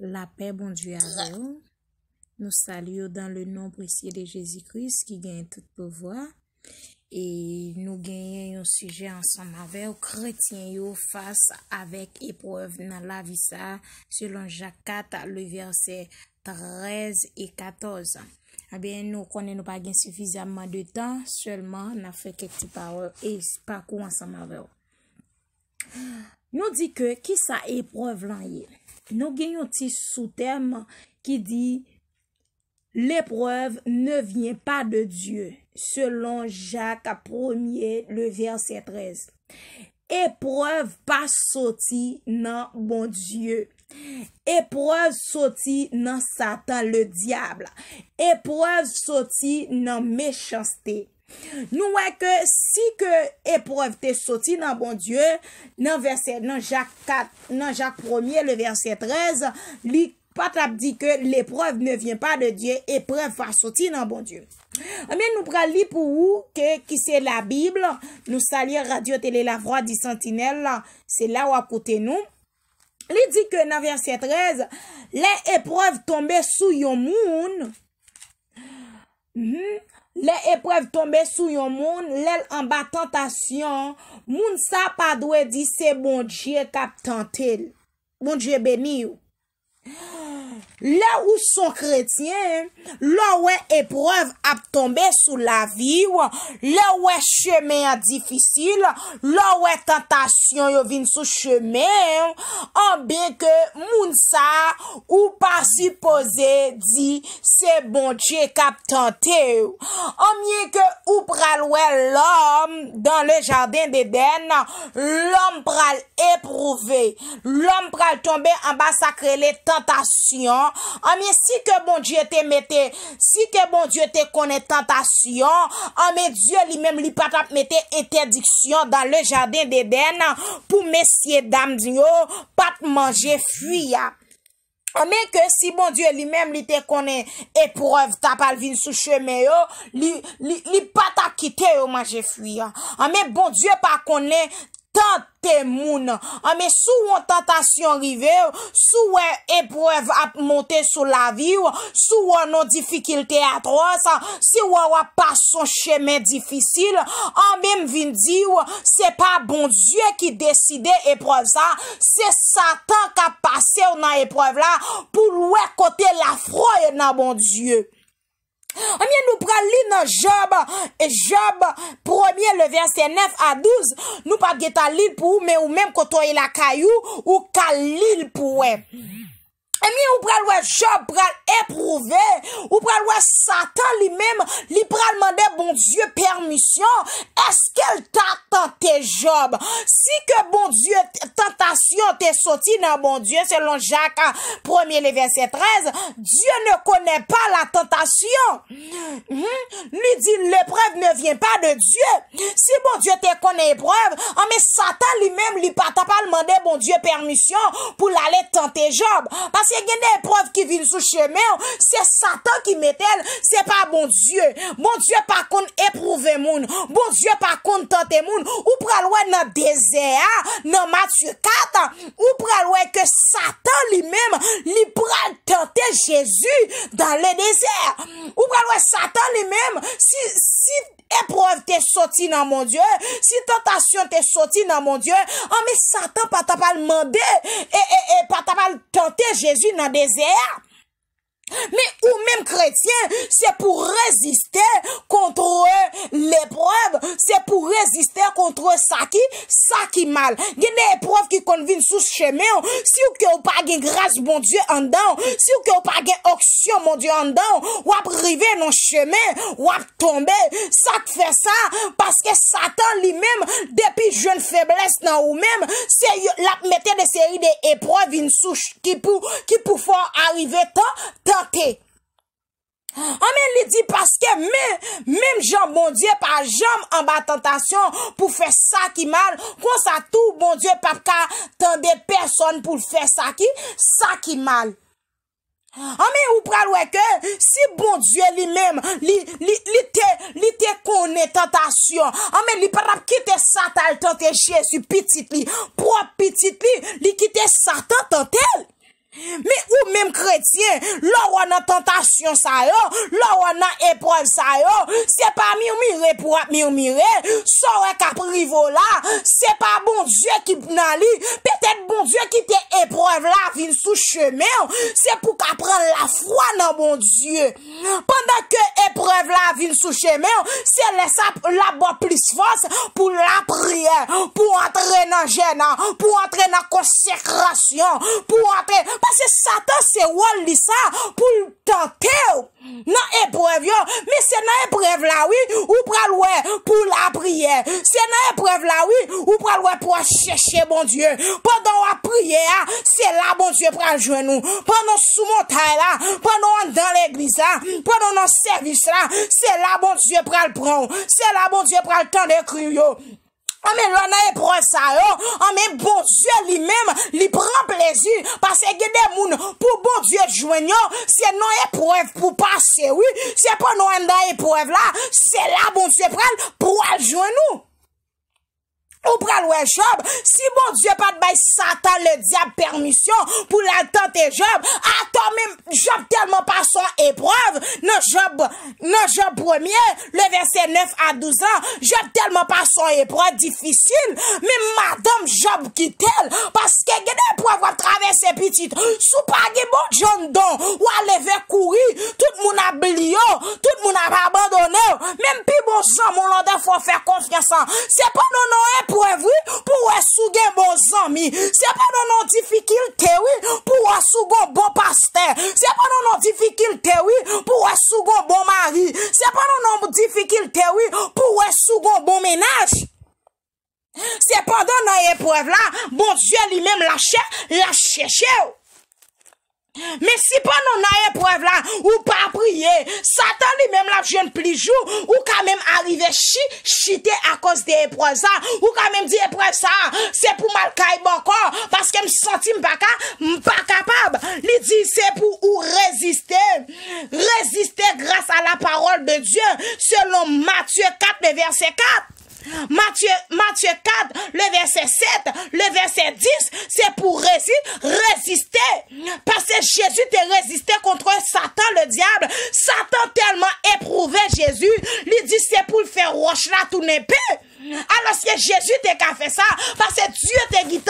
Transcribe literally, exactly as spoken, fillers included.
Lapè Bondye avè w. Nou salye w dans le nom précieux de Jésus-Christ ki genyen tout pouvwa. E nou genyen yon sijè ansanm avè w, kretyen yo fas avèk eprèv nan lavi sa a, selon Jak kat, le vèsè trèz e katòz. Ebyen, nou konnen nou pa gen sifizaman de tan, sèlman n ap fè kèk ti pawòl e pakou ansanm avè w. Nou di ke kisa eprèv lan ye? Nou gen yon ti soutèm ki di, L'épreuve ne vient pas de Dieu, selon Jacques premier, le verset treize. Eprèv pa soti nan Bondye. Eprèv soti nan Satan, le diable. Eprèv soti nan mechanste. Nou wè ke si ke eprèv te soti nan Bondye, nan vèsè, nan Jak kat, nan Jak premye, le vèsè trèz, li pa t ap di ke l'épreuve ne vient pas de Dieu, eprèv pa soti nan Bondye. Ebyen, nou pral li pou ou ke ki se Labib, nou salye Radio Télé La Voix du Sentinelle, se la w ap koute nou. Li di ke nan vèsè trèz, lè eprèv tonbe sou yon moun, mhm, lè eprèv tonbe sou yon moun, lè l anba tantasyon, moun sa pa dwe di se Bondye k ap tante l. Bondye beni w. Lè ou s on kretyen, lè w wè eprèv ap tonbe sou lavi w, lè w wè chemen an difisil, lè w wè tantasyon yo vin sou chemen w, anben ke moun sa a, ou pa sipoze di se Bondye k ap tante w. Anbyen ke ou pral wè lòm dans le jardin d'Éden, lòm pral epwouve. Lòm pral tonbe anba sa k rele tantasyon. Anben, si ke Bondye te mete, si ke Bondye te konnen tantasyon, anben, Dye li menm li pa t ap mete entèdiksyon dans le jardin d'Éden pou mesye dam yo pa t manje fwi a. Anben ke si Bondye li menm li te konnen eprèv ta pral vin sou chemen yo, li, li, li pa t ap kite yo manje fwi a. Anben Bondye pa konnen tante moun. Anben si w wè yon tantasyon rive w, si w wè eprèv ap monte sou lavi w, si w wè yon difikilte atwòs, si w wè w ap pase yon chemen difisil, anben m vin di w, se pa Bondye ki deside eprèv sa, se Satan k ap pase w nan eprèv la pou l wè kote lafwa w nan Bondye. Anbyen, nou pral li nan Jòb, Jòb premye, le vèsè nèf a douz. Nou p ap gentan li l pou ou, men ou menm kote w ye lakay ou, ou ka li l pou w wè. Ebyen, ou pral wè Jòb pral epwouve, ou pral wè Satan li menm, li pral mande Bondye pèmisyon. Èske l ta tante Jòb? Si ke Bondye, tantasyon te soti nan Bondye, selon Jak premye le vèsè trèz, Dieu ne connaît pas la tentation. Mhm. Li di, l'épreuve ne vient pas de Dieu. Si Bondye te konnen eprèv, anben Satan li menm, li pa ta pral mande Bondye pèmisyon pou l ale tante Jòb. Paske gen de eprèv ki vin sou chemen w, se Satan ki mete l, se pa Bondye. Bondye pa konn epwouve moun. Bondye pa konn tante moun. Ou pral wè nan dezè a, nan Matye kat, ou pral wè ke Satan li menm, li pral tante Jezi dans le désert. Ou pral wè Satan li menm, si, si eprèv te soti nan Bondye, si tantasyon te soti nan Bondye, anben Satan pa ta pral mande, e, e, e pa ta pral tante Jezi nan dezè a. Men ou menm kretyen, se pou reziste kont leprèv, se pou reziste kont sa ki, sa ki mal. Gen de eprèv ki konn vin sou chemen w, si w ke w pa gen gras Bondye anndan w, si w ke w pa gen onksyon Bondye anndan w, w ap rive nan chemen, w ap tonbe. Sa k fè sa? Paske Satan li menm, depi jwenn feblès nan ou menm, se yo, l ap mete de seri de eprèv vin sou ch-, ki pou, ki pou fè w arive tan-, tante. Anben, li di, paske men, menm jan Bondye pa janm anba tantasyon pou fè sa ki mal, konsa tou, Bondye p ap ka tande pèsòn pou l fè sa ki, sa ki mal. Anben, ou pral wè ke si Bondye li menm, li, li, li te, li te konnen tantasyon, anben, li pa t ap kite Satan al tante Jezi, pitit li, pwòp pitit li, li kite Satan tante l. Men ou menm kretyen, lè w nan tantasyon sa yo, lè w nan eprèv sa yo, se pa mirmire pou w ap mirmire, sa w wè k ap rive w la, se pa Bondye ki nan li, petèt Bondye kite eprèv la vin sou chemen w, se pou w ka pran lafwa nan Bondye. Pandan ke eprèv la vin sou chemen w, se lè sa l ap ba w plis fòs pou lapriyè, pou antre nan jèn, pou antre nan konsekrasyon, pou antre, paske Satan se wòl li sa, pou l tante w nan eprèv yo, men se nan eprèv la wi, ou pral wè pou lapriyè, se nan eprèv la wi, ou pral wè pou w chèche Bondye, pandan w ap priye a, se la Bondye pral jwenn ou. Pandan w sou montay la, pandan w anndan legliz la, pandan w nan sèvis la, se la Bondye pral pran w. Se la Bondye pral tande kri w yo. Anben, lè w nan eprèv sa yo, anben, Bondye li menm, li pran plezi. Paske gen de moun, pou Bondye jwenn yo, se nan eprèv pou pase, wi. Se pandan w anndan eprèv la, se la Bondye pral, pral jwenn ou. Ou pral wè Jòb, si Bondye pa t bay Satan ledyab pèmisyon pou l al tante Jòb, atò menm Jòb tèlman pase yon eprèv nan Jòb, nan Jòb premye, le vèsè nèf a douz lan, Jòb tèlman pase yon eprèv difisil, menm madanm Jòb kite l, paske gen de eprèv w ap travèse pitit, si w pa gen Bondye anndan w, w a leve kouri, tout moun ap bliye w, tout moun ap abandone w, menm pi bon zanmi w lan dèfwa w fè konfyans lan, se pandan w nan eprèv wi, pou w wè si w gen bon zanmi, se pandan w nan difikilte wi, pou w wè si w gon bon pastè, se pandan w nan difikilte wi, pou w wè si w gon bon mari, se pandan w nan difikilte wi, pou w wè si w gon bon mennaj. Se pandan w nan eprèv la, Bondye li menm l ap chè, l ap chèche w. Men si pandan w nan eprèv la, ou pa priye, Satan li menm l ap jwenn plis jou, ou ka menm arive chi, chite akoz de eprèv sa, ou ka menm di eprèv sa, se pou m al kay bòkò, paske m santi m pa ka, m pa kapab. Li di se pou ou reziste, reziste grâce à la parole de Dieu, selon Matthieu quatre, le verset quatre. Matye, Matye kat, le vèsè sèt, le vèsè dis, se pou rezi-, reziste. Paske Jezi te reziste kont Satan, le dyab. Satan tèlman epwouve Jezi, li di se pou l fè wòch la tounen pen. Alòske Jezi te ka fè sa, paske Dye te gentan